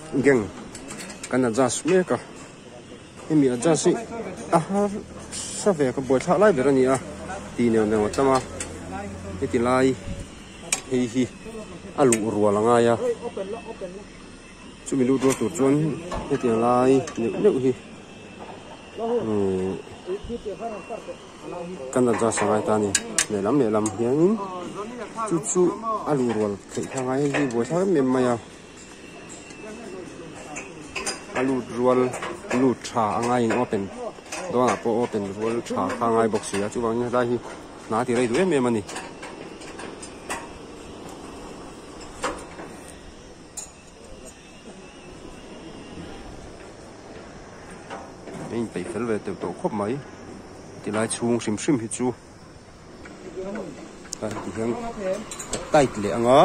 Gang kan adjust mek a hemi adjust hi a harsa ve ka buaithlak lai ber a ni a ti neuh neuh a tam a heti lai hei hi a luh rual a ngai a chumi lut rual tur chuan hetiang lai neuh neuh hi ihh kan adjust a ngai ta a ni lehlam lehlam hianin chu chu a luh rual theih kha a ngai hei hi buaithlak em em mai a. A lut rual lut tha a ngaiin open dawnah pawh open rual tha kha a ngai bawk si a chuvangin helai hi hna ti rei duh em em a ni. A inpeih fel ve teuh tawh khawp mai tilai chhung hrim hrim hi chu. Ti hian ka tight leh ang a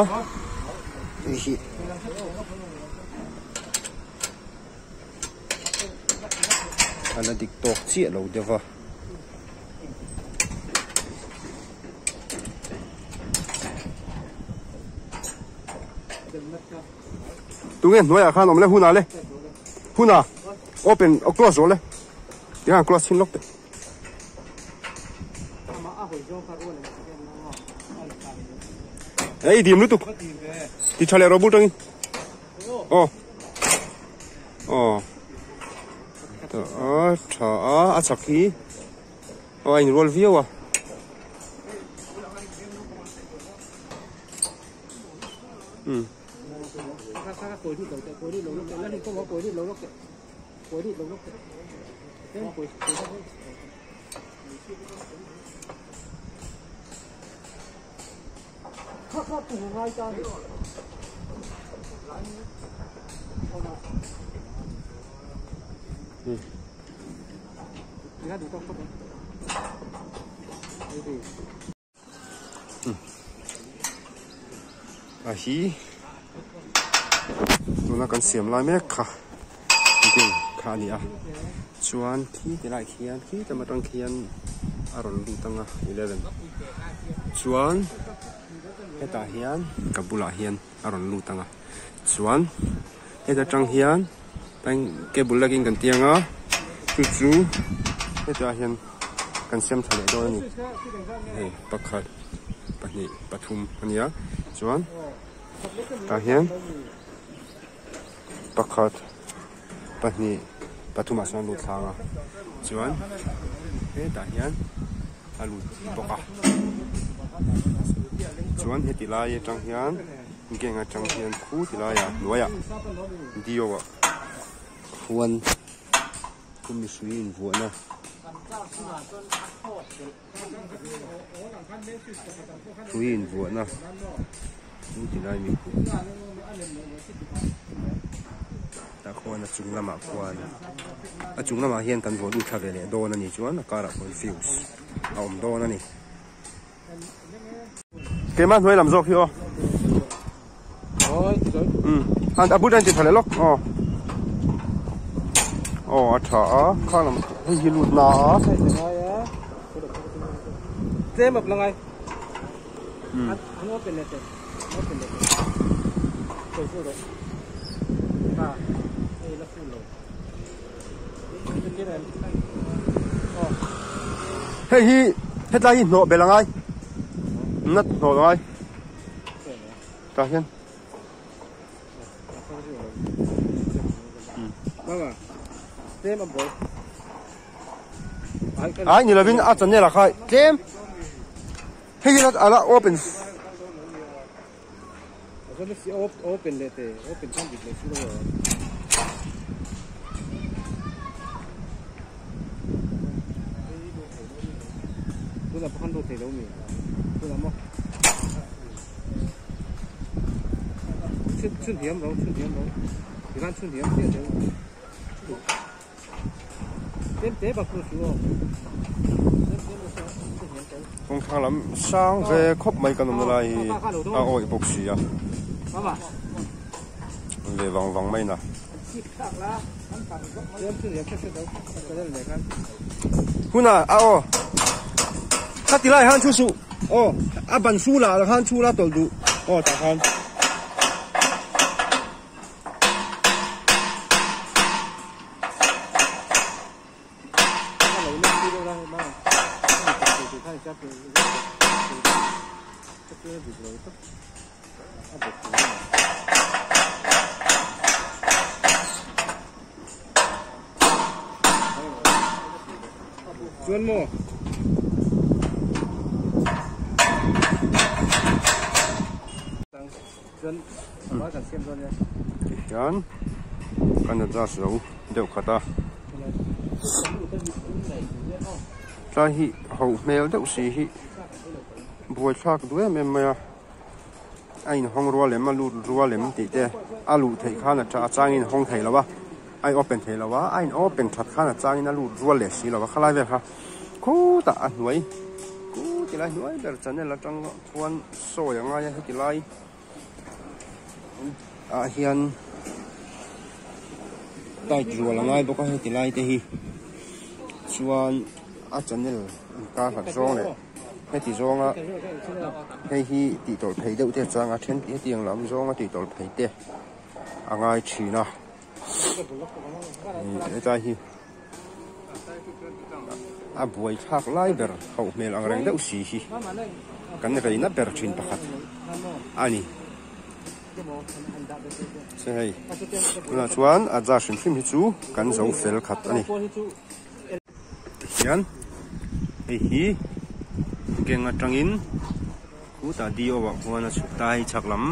hei hi a la dik tawk chiah lo deuh va. Tunge hnuaiah khan awm le hunah le hunah open close rawh le tikhan close chhin lawk teh. Ei dim lutuk ti tha leh rawh bul tangin aw aw a tha a a chak hi aw a inrual viau a. A hi tuna kan siam lai mek kha gate kha a ni a chuan khi ti lai khian khi tam atang khian a rawn lut ang a eleven chuan hetah hian ka bulah hian a rawn lut ang a chuan heta tang hian cable lakin kan tiang a chu chu hetah hian kan siam tha leh dawn a ni hei pakhat pahnih pathum a nia chuan tah hian pakhat pahnih pathum ah sawn a lut thlang a chuan hetah hian a lut bawk a chuan heti lai atang hian gang atang hian khu ti laiah hnuaiah dio ah khuan khumi hrui invuahna. Hrui invuahna chu ti lai mi khup tah khuan a chung lamah khuan a chung lamah hian kan vuah lut thla ve leh dawn a ni chuan a karah khuan fuse a awm dawn a ni. Keimah hnuai lam zawk hi aw. Umm a but a inti tha leh lawk aw. Aw a tha a kha lam hei hi lut na a. Tlem ap langai. An open leh teh. Open leh teh. Koi fu rawh. Ha. Hei la full lo. Hei hi hetlai hi hnawh belh a ngai nat hnawh a ngai tah hian ai ni lovin a channel ah kha tlem hei hi a la open Kawngthlang lam sang ve khawp mai kan awmna lai hi a awih bawk si a ve vang vang mai na. Huna a aw khati lai han chu suh aw a ban su lah khan chu la tawlh duh aw tah khan. Chuan maw? Chuan a kan siam dawn nia. Tihian kan adjust zo deuh khat a. Tlai hi hoh hmel deuh si hi buaithlak duh em em mai a. A inhawng rual em a lut rual em tih te a luh theih khan a changin a hawng thei lo a a in open thei lo a a in open that khan a changin a lut rual leh si lo a khalai vel kha khutah a hnuai khu tilai hnuai ber channel atang khuan sawi a ngai a heti lai ah hian tight rual a ngai bawk a heti lai te hi chuan a channel inkar hlat zawng leh. Heti zawnga hei hi tih tawlh phei deuh te a chang a then hetiang lam zawnga tih tawlh phei te a ngai thin a hetlai hi a buai thlak lai ber hauh hmel ang reng deuh si hi kan reina ber thin pakhat a ni se hei tunah chuan a jar hrim hrim hi chu kan zo fel khat a ni. Tihian hei hi geng atangin khutah D_O ah khuan a chhuk ta a hei chhak lam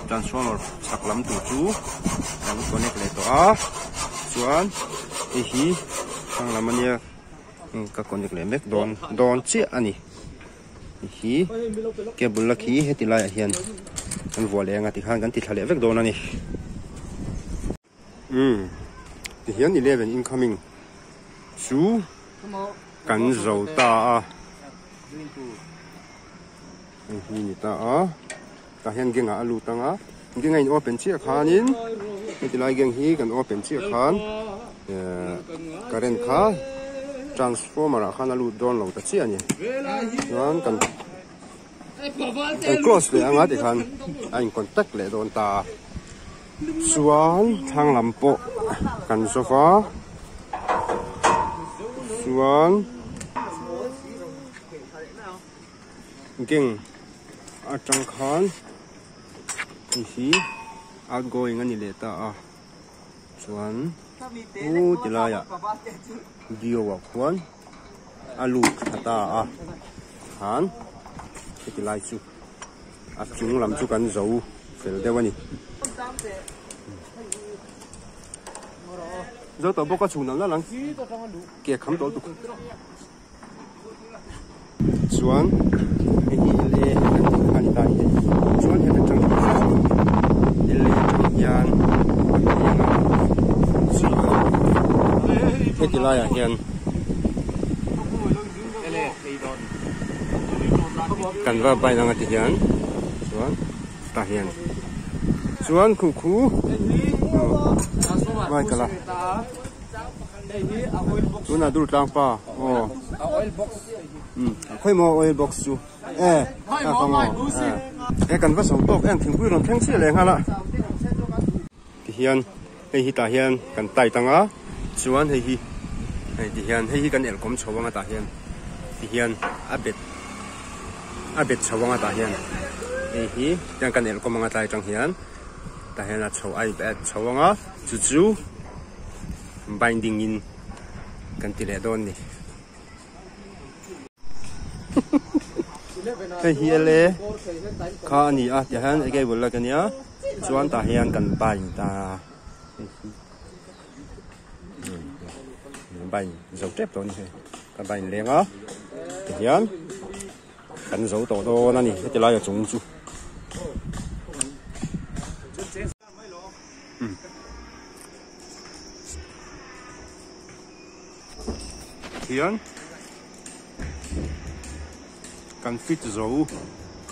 transformer chhak lam tur chu kan connect leh tawh a chuan hei hi thlang lam ania ka connect leh mek dawn dawn chiah a ni hei hi cable la khi heti laiah hian kan vuah leh anga tikhan kan ti thla leh vek dawn a ni. Umm tihian 11 incoming chu kan zo ta a hei hi ni ta a tah hian geng ah a lut ang a geng a in open chiah khanin heti lai geng hi kan open chiah khan ehh current kha transformer ah khan a lut dawn lo ta chiah a ni chuan kan kan close leh anga tikhan a in contact leh dawn ta a chuan thlang lam pawh kan zawk a chuan geng atang khan hei hi outgoing a ni leh ta a chuan u ti laiah dio ah khuan a lut thla ta a khan heti lai chu a chung lam chu kan zo fel deuh a ni. Zo tawh bawk a chhun ang nalh ang ke kham tawh lutuk. Chuan hei hi LA kan tih kha a ni ta a ni hei. Chuan heta tang hian LA atang hian heti laiah hian kan va bike anga ti hian chuan tah hian chuan khu khu bike a la. Tunah dur tlang pa aw umm khawi maw oil box chu e a ka maw e kan va zo tawk em thingpui rawn thleng chiah leh nghal a tihian hei hi tah hian kan tight ang a chuan hei hi hei tihian hei hi kan elkawm chho ang a tah hian tihian a bet a bet chho ang a tah hian hei hi tiang kan elkawm ang a tlai atang hian tah hian a chho a in chho ang a chu chu. Binding in kan ti leh dawn ni. Hei hi LA kha a ni a tih hian enge bul lak a nia chuan tah hian kan bind ta hei hi bind zo tep tawh a ni hei ka bind leng a tihian kan zo tawh dawn a ni heti laia chung chu. Hian kan fit zo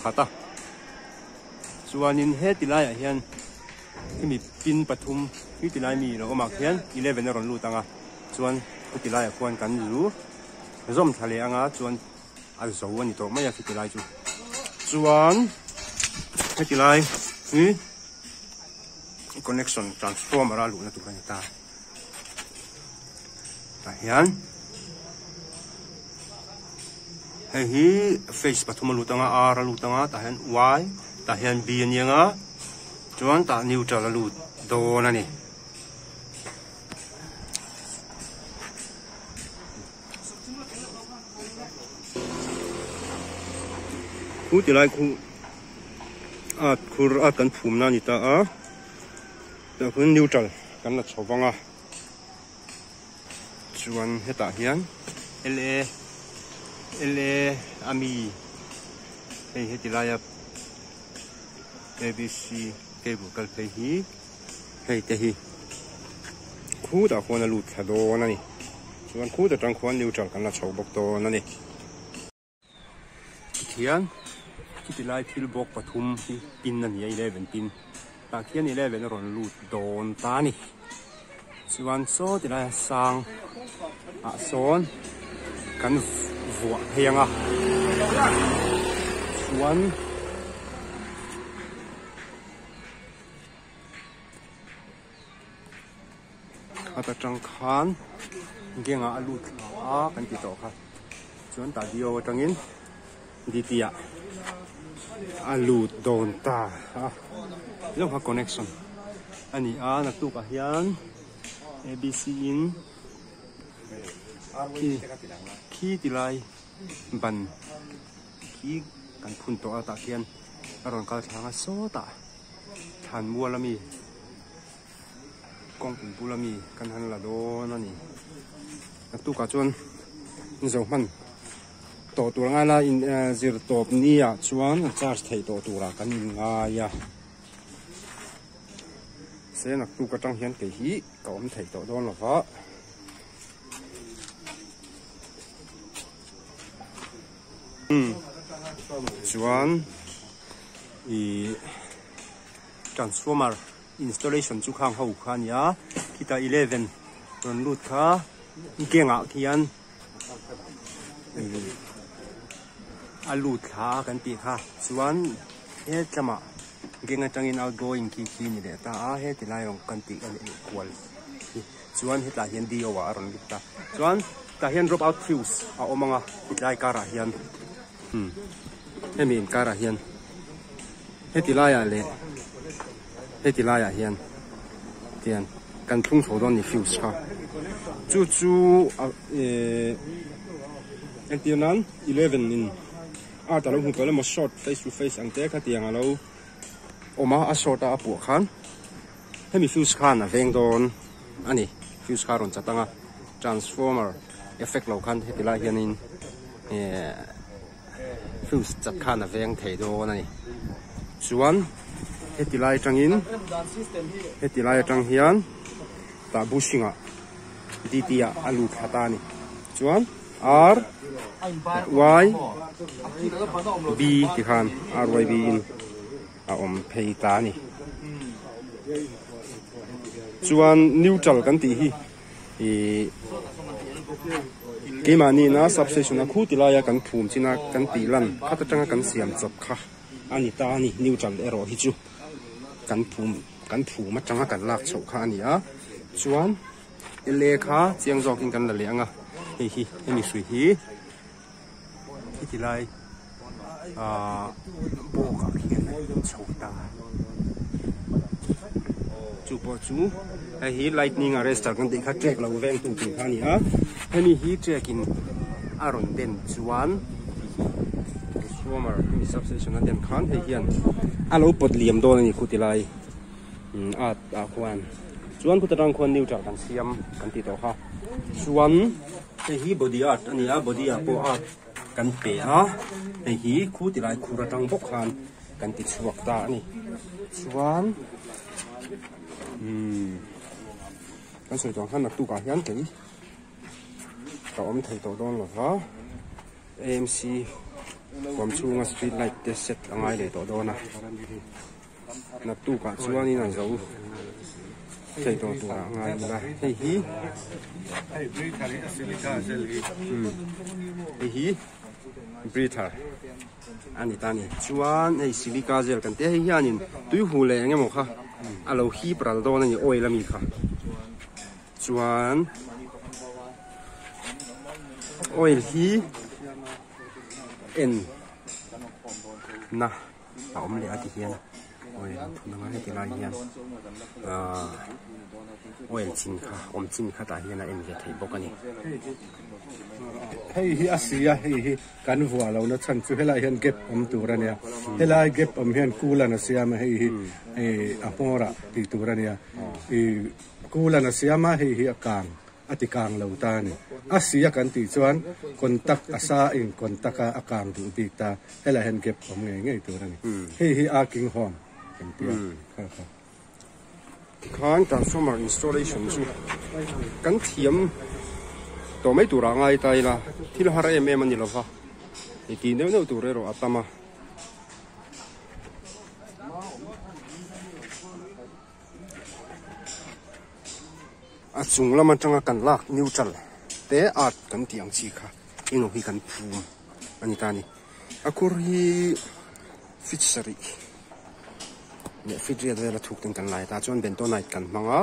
khat a chuanin heti laiah hian hemi pin pathum heti lai mi lo awmah khian 11 a rawn lut ang a chuan heti laiah khuan kan lu zawm thla leh ang a chuan a zo a ni tawh mai a heti lai chu chuan heti lai hi connection transformer a luhna tur a ni ta tah hian. Hei hi phase pathum a lut anga R a lut anga tah hian Y tah hian B a ni anga chuan tah neutral a lut dawn a ni. Khu ti lai khu a khur a kan phum na a ni ta a tah khuan neutral kan la chho vang a. Chuan hetah hian LA LA ami hei heti laia ABC cable kal phei hi hei te hi khutah khuan a lut thla dawn a ni chuan khut atang khuan neutral kan la chho bawk dawn a ni. Tikhian chuti lai thil bawk pathum hi pin a ni a 11 pin tah khian 11 a rawn lut dawn ta a ni chuan saw ti laia sang ah sawn kan vuah phei ang a chuan Khat atang khan geng ah a lut thla a kan ti tawh kha chuan tah dio atangin dt ah a lut dawn ta a ilo kha connection a ni a naktuk ah hian abc in khi khi ti lai ban khi kan phun tawh a tah khian a rawn kal thlang a sawtah thlan mual ami. Kawngpui bula mi kan han la dawn a ni. Naktukah chuan zo hman tawh tur angai la in zir tawp ni ah chuan a charge theih tawh turah kan in ngai a. Se naktuk atang hian kei hi ka awm thei tawh dawn lo va. Chuan ih transformer installation chu khang ho kha a ni a khitah 11 rawn lut kha geng ah khian a lut thla a kan tih kha chuan he tlamah geng atangin outgoing khi khi a ni leh ta a heti lai rawng kan tih a ni kual hi chuan hetlai hian D O ah a rawn lut ta chuan tah hian drop out fuse a awm ang a hetlai karah hian hemi inkarah hian. Heti laiah leh heti laiah hian tian kan thlung chho dawn ni fuse kha chu chu ehh entir nan 11 in art alo hmu tawh emaw short face to face ang te kha tiang alo awm a a short a a puah khan hemi fuse khan a veng dawn a ni fuse kha a rawn chat ang a transformer effect lo khan heti lai hianin ehh. Fuse chat khan a veng thei dawn a ni. Chuan heti lai atangin heti lai atang hian tah bushing ah DT ah a lut thla ta a ni. Chuan R Y B ti khan R Y B in a awm phei ta a ni. Chuan neutral kan tih hi. Ih keimahni ina substation a khu ti laia kan phum chin a kan tih lan khat atanga kan siam chawp kha a ni ta a ni neutral erawh hi chu kan phum kan phum atanga kan lak chhoh kha a ni a chuan L A kha chiang zawkin kan la leh ang a hei hi hemi hrui hi heti lai ahh bawk ah khian a in chho ta chu pawh chu hei hi lightning arrester kan tih kha trek lo veng tu tur kha a ni a hemi hi trek in a rawn den chuan transformer hemi substation a den khan hei hian a lo pawt liam dawn a ni khu ti lai at ah khuan chuan khuta tang khuan neutral kan siam kan tih tawh kha chuan. Hei hi body art a ni a body ah pawh art kan pe a hei hi khu ti lai khur atang bawk khan kan ti chhuak ta a ni chuan umm kan sawi tawh ang khan naktuk ah hian kei ka awm thei tawh dawn lo va A M C huam chhunga street light te set a ngai leh tawh dawn a. Naktuk ah chuanin an zo thei tawh tur ah ngai ila hei hi hei hi breather a ni ta a ni chuan hei silica gel kan tih a hei hianin tui huh leh eng emaw kha a lo hip ral dawn a ni oil ami kha chuan oil hi. en na a awm leh a ti hian oil an phun anga heti lai hian ahh oil chin kha awm chin kha tah hian a en ve theih bawk a ni. Hei hi a si a, hei hi kan vuah lo na chhan chu helai hian gap awm tur a nia, helai gap awm hian kulan a siam a hei hi a hmawr ah tih tur a nia, ih kulan a siam a hei hi a kang. A ti kang lo ta a ni. A si a kan tih chuan contact a sa in contact a a kang duh bik ta. Helai hian gap awm ngei ngei tur a ni. Hei hi arcing horn kan ti a kha kha. Tikhan transformer installation chu kan thiam tawh mai turah ngai ta ila thil har em em a ni lova, i tih neuh neuh tur erawh a tam a. A chung lam atanga kan lak neutral te art kan tih ang chi kha eng hi kan phum a ni ta a ni. A khur hi feet sarih leh feet riat vel a thuk ten kan lai ta chuan bentonite kan hmang a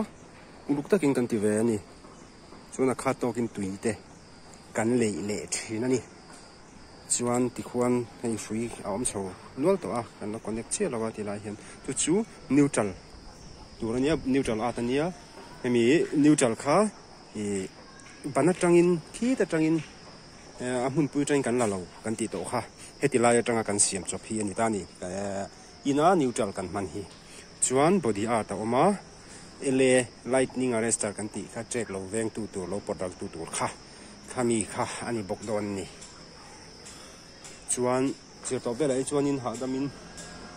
uluk takin kan ti ve a ni. Chuan a khat tawkin tui te kan leih leh thin a ni. Chuan tikhuan hei hrui a awm chho nual tawh a kan la connect chiah lo a ti lai hian chu chu neutral tur a nia neutral at a nia hemi neutral kha ih ban atangin khit atangin a hmunpui atangin kan la lo kan tih tawh kha heti lai atanga kan siam chawp hi a ni ta a ni ina neutral kan hman hi chuan body art a awm a la lightning arrester kan tih kha check lo veng tu tur lo pawt ral tu tur kha. Khami kha a ni bawk dawn a ni. Chuan zir tawh velah hi chuanin hahdamin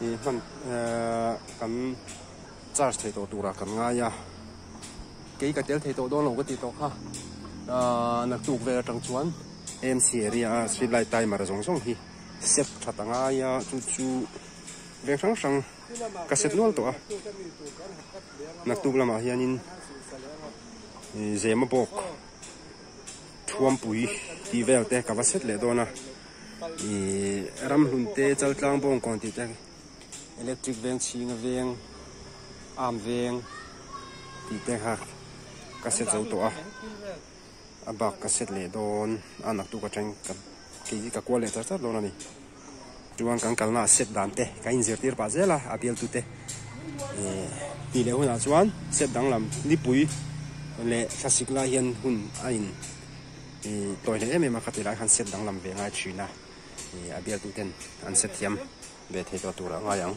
ih hman ehh kan charge thei tawh turah kan ngai a. Kei ka tel thei tawh dawn lo ka tih tawh kha ahh naktuk vel atang chuan AMC area a street light timer zawng zawng hi set that a ngai a chu chu veng hrang hrang ka set nual tawh a. Naktuk lamah hianin ih zema bawk. Thuampui tih vel te ka va set leh dawn a ih ramhlun te chaltlang bawngkawn tih te electric veng chhinga veng arm veng tih te kha ka set zo tawh a a bak ka set leh dawn a naktuk atang ka kei hi ka kual leh char char dawn a ni chuan kan kalna ah set dan te ka inzirtir pah zel a a bialtu te ih tih leh hunah chuan set danglam nipui leh thlasik lai hian hun a in ih tawi hle em em a kha ti lai khan set danglam ve ngai thin a ih a bialtu ten an set thiam ve thei tawh tur a ngai ang.